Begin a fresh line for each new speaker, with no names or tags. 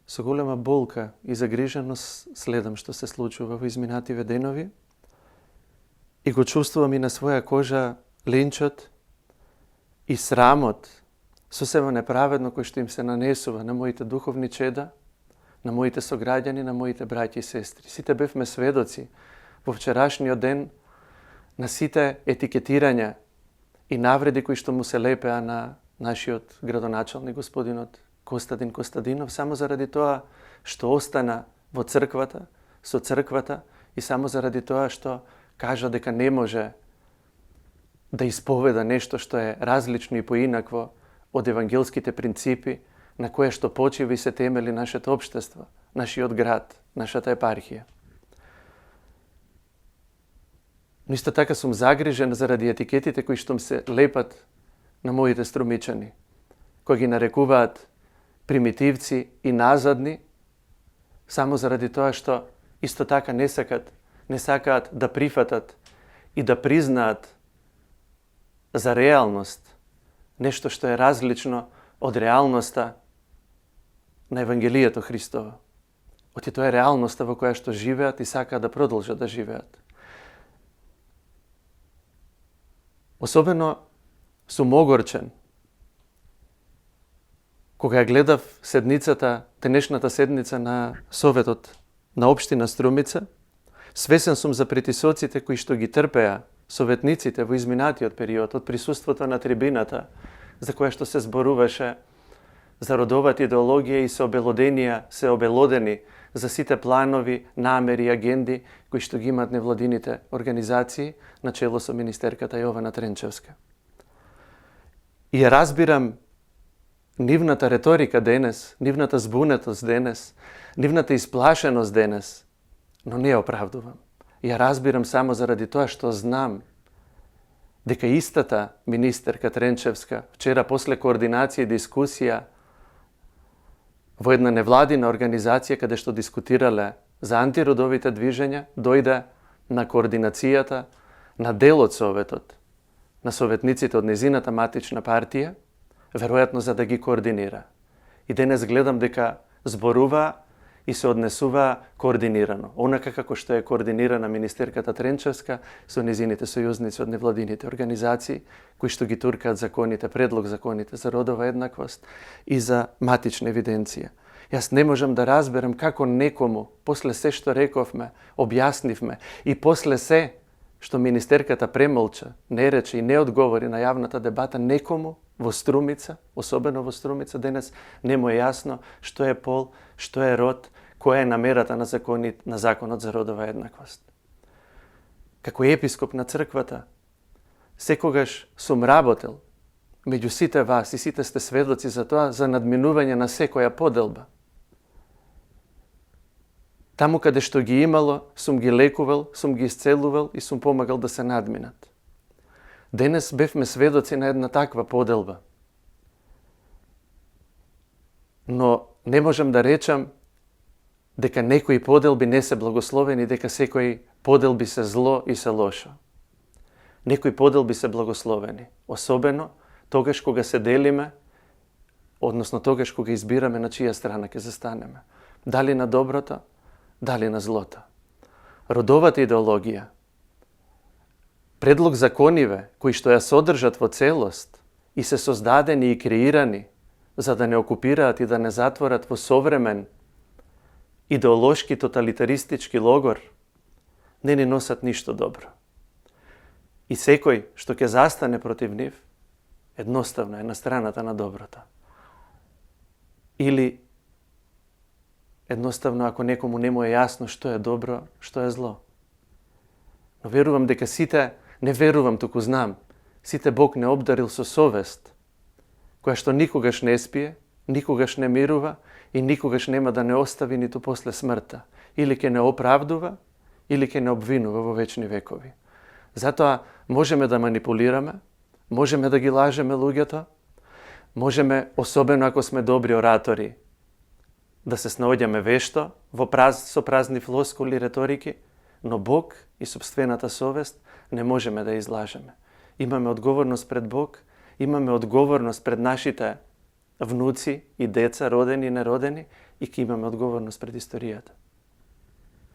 со голема болка и загриженост следам што се случува во изминативе денови и го чувствувам и на своја кожа линчот и срамот сосема неправедно кој што им се нанесува на моите духовни чеда, на моите сограѓани, на моите браќи и сестри. Сите бевме сведоци во вчерашниот ден на сите етикетирања и навреди кои што му се лепеа на нашиот градоначалник господинот Костадин Костадинов, само заради тоа што остана во црквата, со црквата и само заради тоа што кажа дека не може да исповеда нешто што е различно и поинакво од евангелските принципи на кое што почива и се темели нашето општество, нашиот град, нашата епархија. Но исто така сум загрижен заради етикетите кои што се лепат на моите струмичани, кои ги нарекуваат примитивци и назадни, само заради тоа што исто така не сакаат да прифатат и да признаат за реалност нешто што е различно од реалноста на Евангелието Христово. Оти тоа е реалноста во која што живеат и сакаат да продолжат да живеат. Особено сум огорчен кога ја гледав денешната седница на Советот на Општина Струмица. Свесен сум за притисоците кои што ги трпеа советниците во изминатиот период од присуството на трибината, за која што се зборуваше за родовата идеологија и се обелодени за сите планови, намери и агенди кои што ги имаат невладините организации на чело со министерката Јована Тренчевска. И ја разбирам нивната реторика денес, нивната збунетост денес, нивната исплашеност денес, но не ја оправдувам. Ја разбирам само заради тоа што знам дека истата министерка Тренчевска вчера после координација и дискусија во една невладина организација каде што дискутирале за антиродовите движења, дојде на координацијата на дел од Советот, на советниците од незината матична партија, веројатно за да ги координира. И денес гледам дека зборува и се однесува координирано, онака како што е координирана министерката Тренчевска со незините сојузници од невладините организации, кои што ги туркаат предлог законите за родова еднаквост и за матична евиденција. Јас не можам да разберам како некому, после се што рековме, објаснивме и после се што министерката премолча, не рече и не одговори на јавната дебата, некому во Струмица, особено во Струмица, денес не му е јасно што е пол, што е род, која е намерата на законот за родова еднаквост. Како епископ на црквата, секогаш сум работел меѓу сите вас и сите сте сведоци за тоа, за надминување на секоја поделба. Таму каде што ги имало, сум ги лекувал, сум ги исцелувал и сум помагал да се надминат. Денес бевме сведоци на една таква поделба. Но не можам да речам дека некои поделби не се благословени, дека секои поделби се зло и се лошо. Некои поделби се благословени, особено тогаш кога се делиме, односно тогаш кога избираме на чија страна ќе застанеме. Дали на доброто, дали на злото. Родовата идеологија, предлог закониве кои што ја содржат во целост и се создадени и креирани за да не окупираат и да не затворат во современ идеолошки тоталитаристички логор, не ни носат ништо добро. И секој што ќе застане против нив, едноставно е на страната на доброто. Или едноставно ако некому не му е јасно што е добро, што е зло. Но верувам дека не верувам, туку знам, сите Бог не обдарил со совест, која што никогаш не спие, никогаш не мирува и никогаш нема да не остави ниту после смртта. Или ќе не оправдува, или ќе не обвинува во вечни векови. Затоа можеме да манипулираме, можеме да ги лажеме луѓето, можеме, особено ако сме добри оратори, да се снаоѓаме вешто со празни флоскули, реторики, но Бог и собствената совест не можеме да излажеме. Имаме одговорност пред Бог, имаме одговорност пред нашите внуци и деца, родени и неродени, и ки имаме одговорност пред историјата.